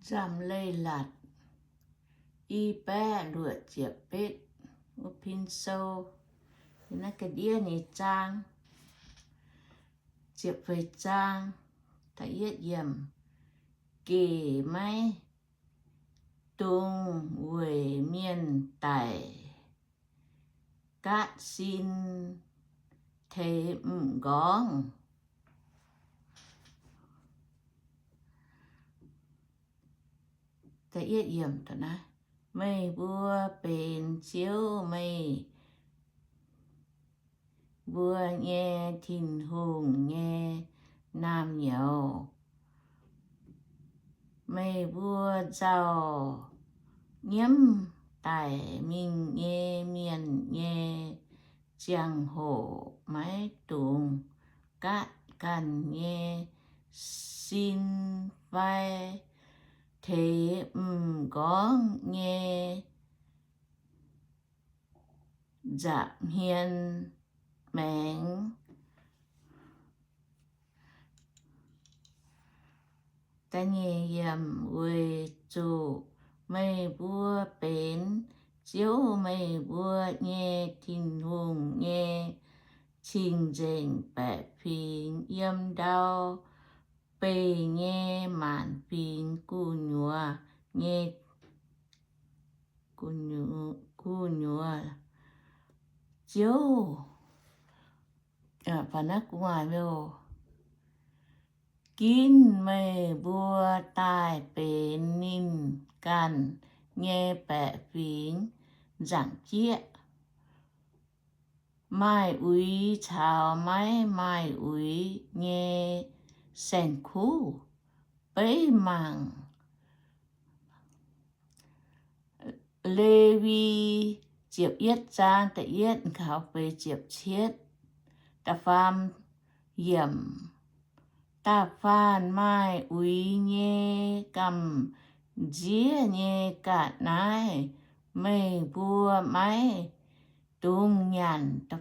Zaamc Leiz-Latc i baeqv luoqc ziepc betv, wuov pin sou, naaiv ga'ndiev nyei zaang, ziepc feix zaang, da'yietv yiemc. Gec maiv dungx weic mienh daic, gaatv sin teix m'nqorngv. Meih mbuo benx Ziouv, meih mbuo nyei Tin-Hungh, nyei naamh nyouz. Meih mbuo nzauh nyiemv daic mingh nyei mienh nyei ziangh hoc maiv dungx gaatv ganh nyei sin fai teix m'nqorngv nyei nza'hmien maengx. Weic zuqc meih mbuo benx Ziouv, meih mbuo nyei Tin-Hungh, nyei cing-nzengc baeqc fingx yiem ndau beih nyei maanc fingx gu'nyuoz nyei, gu'nyuoz Ziouv. Ginv meih mbuo daaih benx ninh ganh nyei baeqc fingx nzaangc jieqv, maaih uix caux maiv maaih uix nyei saeng-kuv. Beiv mangc Lewi ziepc yietv zaang da'yietv kaux feix ziepc cietv, da'faam yiemc. Da'faanh maaih uix nyei gamh nziev nyei ga'naaiv meih mbuo maiv dungx nyanc.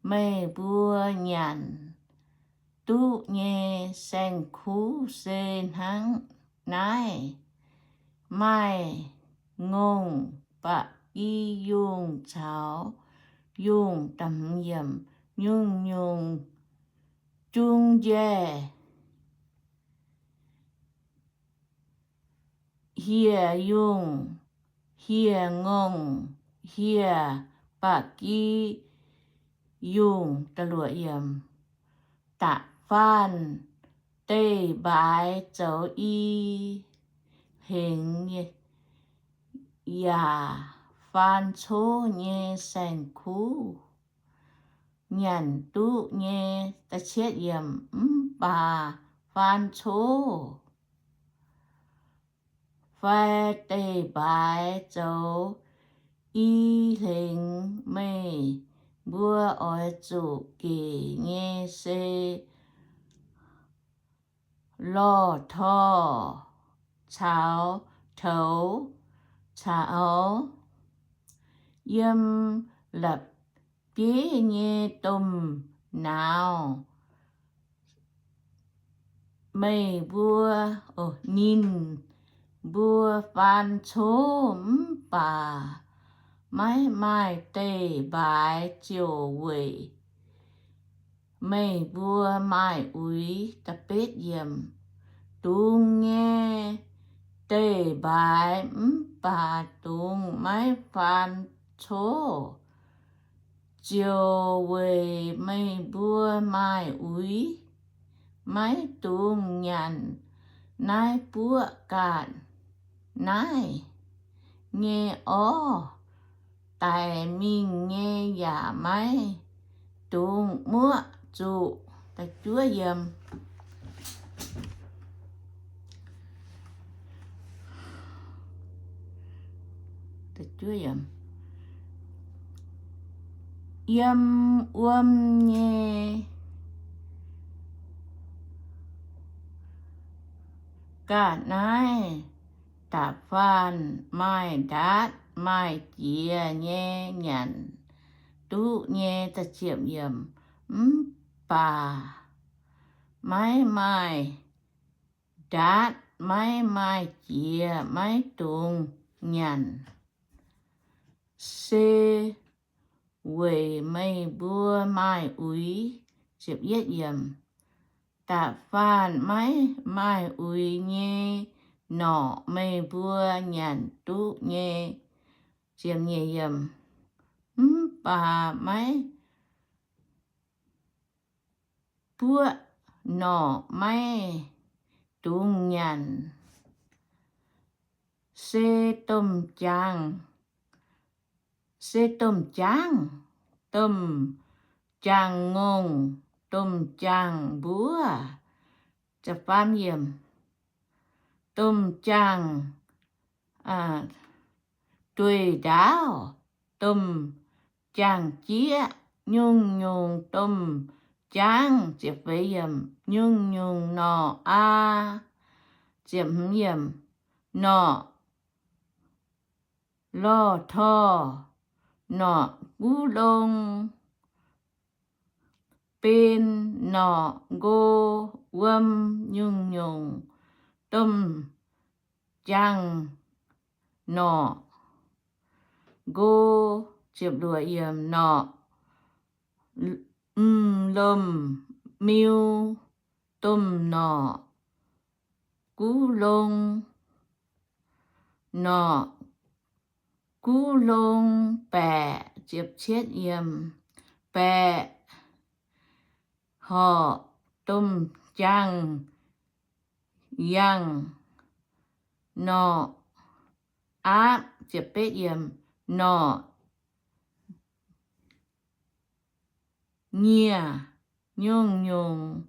Meih mbuo nyanc duqv nyei saeng-kuv se hnangv naaiv: maaih ngongh, ba'gi yungh caux yungh, nyungc-nyungc jung njaih, hieh yungh, hieh ngongh, hieh ba'gi yungh. Da'faanh deic-mbaaix zoux i hlengx yaac faan coqv nyei saeng-kuv nyanc duqv nyei. Mv baac faan coqv fai deic-mbaaix zoux i hlengx, meih mbuo oix zuqc gec nyei se lorh torh caux toux caux yiem la'bieiv nyei domh nauz. Meih mbuo, ninh mbuo faan coqv mv baac maiv maaih deic-mbaaix ziouc weic meih mbuo maaih uix. Dungz nyei deic-mbaaix mv baac dungz maiv faan coqv ziouc weic meih mbuo maaih uix. Maiv dungx nyanc naaiv buoqv ga'naaiv nyei orv. Daic mingh nyei yaac maiv dungx muoqv zuqc. Yiem wuom nyei ga'naaiv da'faanh maaih ndaatv maaih jiex nyei nyanc duqv nyei. Mv baac maiv maaih ndaatv maiv maaih jiex, maiv dungx nyanc, se weic meih mbuo maaih uix. Da'faanh maiv maaih uix nyei norqc meih mbuo nyanc duqv nyei. Mv baac maiv buoqv norqc maiv dungx nyanc, se domh jaangh, se domh jaangv, domh jaangh ngongh, domh jaangh mbuov, domh jaangh dueiv ndaauv, domh jaangh jieqv, nyungc-nyungc domh jaangv, nyungc-nyungc norqc aa, norqc lorh torh, norqc guv long, ben, norqc nqo, wuom, nyungc-nyungc domh jaangh norqc, nqo, norqc, m'lomh miu, domh norqc guv long, norqc guv long baeqc, baeqc horc, domh jaangh yangh, norqc aapv, norqc nyieh, nyungc-nyungc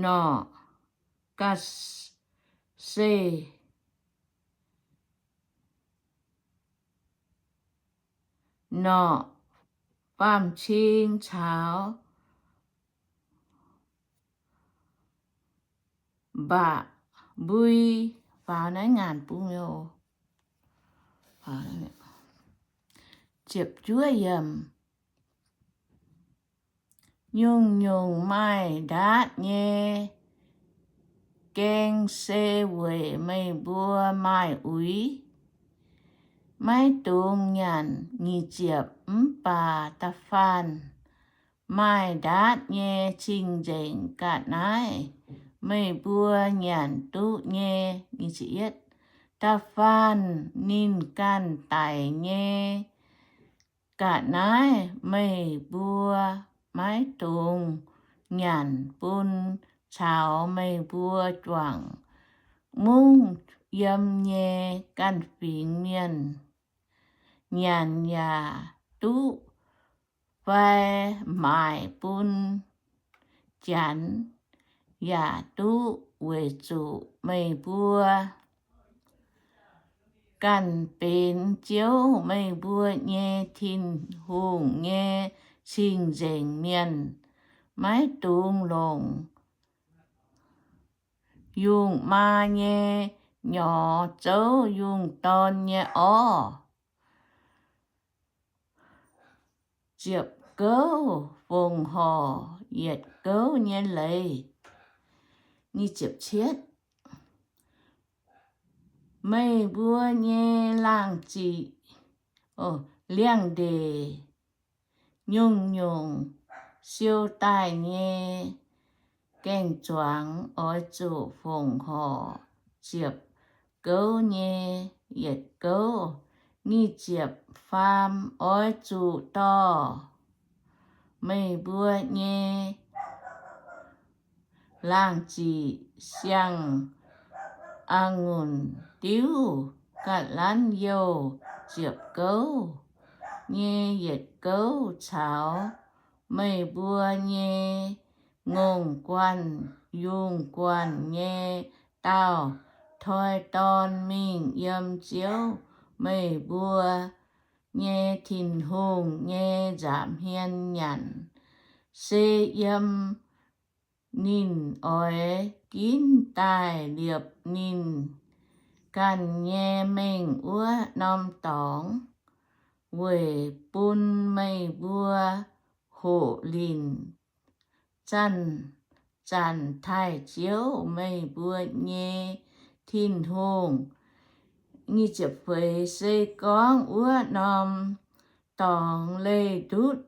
norqc ga'seih, norqc faam-cing caux mba'mbui. Faaux naaiv ngaanc bung. Nyungc-nyungc maaih ndaatv nyei gaeng se weic meih mbuo maaih uix, maiv dungx nyanc. Nyic ziepc, mv baac da'faanh maaih ndaatv nyei cing-nzengc ga'naaiv meih mbuo nyanc duqv nyei. Da'faanh ninh ganh daic nyei ga'naaiv meih mbuo maiv dungx nyanc bun caux meih mbuo juangc mungv yiem nyei ganh fingx mienh nyanc yaac duqv fai maaic bun Janx yaac duqv, weic zuqc meih mbuo ganh benx Ziouv, meih mbuo nyei Tin-Hungh, nyei cing-nzengc mienh. Maiv dungx longc yungh maa nyei nyorx zouv yungh dorn nyei orv. Ziepc gouv fongc horc yietc gouv nyei leiz. Meih mbuo nyei laangh ziqc, liangx-ndeic, nyungc-nyungc siou daaih nyei gaeng-zuangx oix zuqc fongc horc ziepc gouv nyei yietc gouv. Nyic ziepc faam, oix zuqc dorh meih mbuo nyei laangh ziqc siang-a'ngunc diuv ga'lanv youh ziepc gouv nyei yietc gouv caux meih mbuo nyei ngongh guanh yungh guanh nyei daauh toi dorn mingh yiem Ziouv, meih mbuo nyei Tin-Hungh, nyei nza'hmien nyanc, se yiem ninh oix ginv daaih liepc ninh ganh nyei mengh wuov norm dorngx, weic bun meih mbuo hoqc linc zanc-zanc taaih Ziouv, meih mbuo nyei Tin-Hungh. Nyic ziepc feix, se gorngv wuov norm dorngx leih duqv,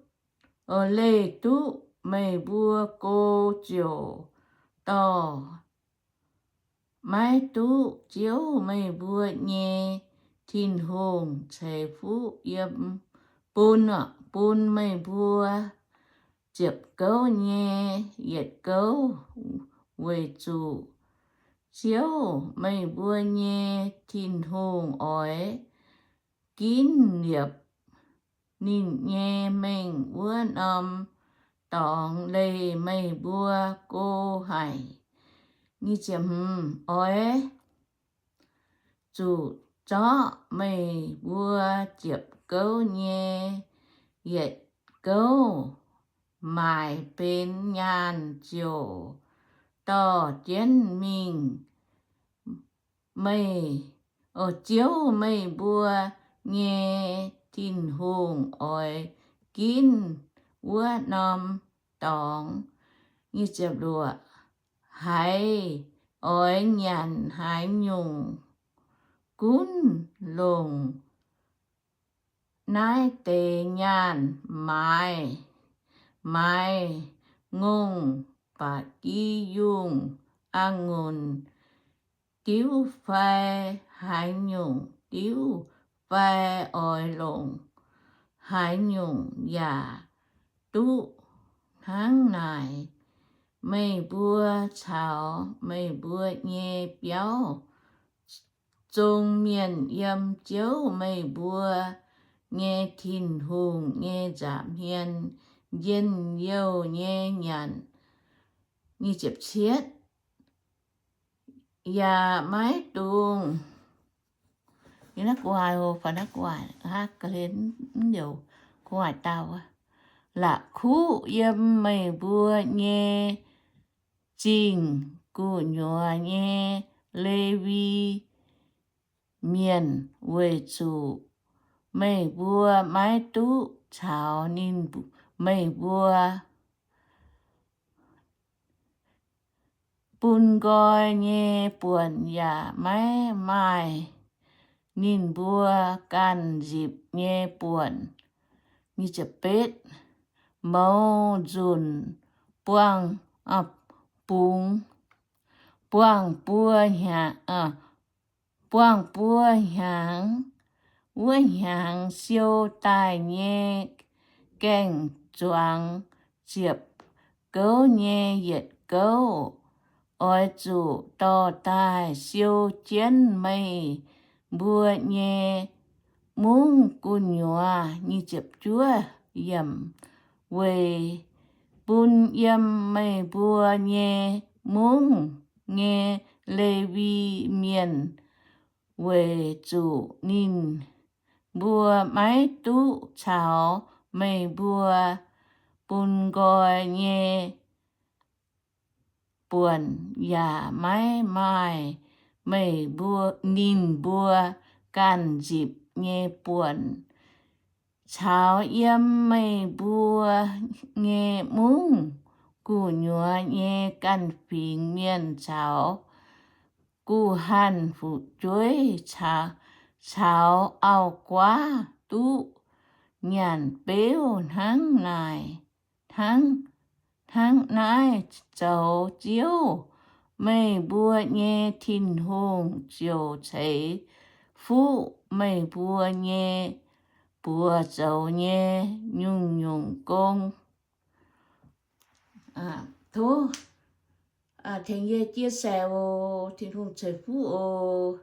leih duqv meih mbuo go ziouc dorh maiv duqv Ziouv, meih mbuo nyei Tin-Hungh, ceix fuqv yiem bun, bun meih mbuo ziepc gouv nyei yietc gouv, weic zuqc Ziouv, meih mbuo nyei Tin-Hungh, oix ginv liepc ninh nyei mengh wuov norm dorngx leih meih mbuo go haic. Oix zuqc zorqv meih mbuo ziepc gouv nyei yietc gouv maaic benx nyaanh ziouc dorh jienv mingh. Meih, Ziouv, meih mbuo nyei Tin-Hungh oix ginv wuov norm dorngx. Haiz oix nyanc haaix nyungc, gunv longc naaiv deix nyaanh maaiz, maaiz ngongh, ba'gi yungh, a'ngunc diuv fai haaix nyungc diuv fai oix longc haaix nyungc yaac duqv hnangv naaic. Meih mbuo caux meih mbuo nyei biauv zong mienh yiem Ziouv, meih mbuo nyei Tin-Hungh, nyei nza'hmien njien-youh nyei nyanc, yaac maiv dungx la'kuqv yiem meih mbuo nyei zingh gu'nyuoz nyei Lewi Mienh, weic zuqc meih mbuo maiv duqv caux ninh, meih mbuo bun nqoi nyei buonc yaac maiv maaih ninh mbuo ganh nzipc nyei buonc. Mouz nzunc buangh, bungx, buangh buo hnyangx, buangh buo hnyangx, wuov hnyangx siou daaih nyei gaeng-zuangx ziepc gouv nyei yietc gouv, oix zuqc dorh daaih siou jienv meih mbuo nyei mungv gu'nyuoz. Weic bun yiem meih mbuo nyei mungv nyei Lewi Mienh, weic zuqc ninh mbuo maiv duqv caux meih mbuo bun nqoi nyei buonc yaac maiv maaih meih mbuo, ninh mbuo ganh nzipc nyei buonc, caux yiem meih mbuo nyei mungv gu'nyuoz nyei ganh fingx mienh caux guh hanh fu'jueiv caux, caux auv-guaav duqv nyanc beuv hnangv naaic, hnangv, hnangv naaiv zoux Ziouv, meih mbuo nyei Tin-Hungh ziouc ceix fuqv meih mbuo nyei buoz zoux nyei nyungc-nyungc gong. Tov tengx yie chia sẻ oc. Tin-Hungh ceix fuqv oc.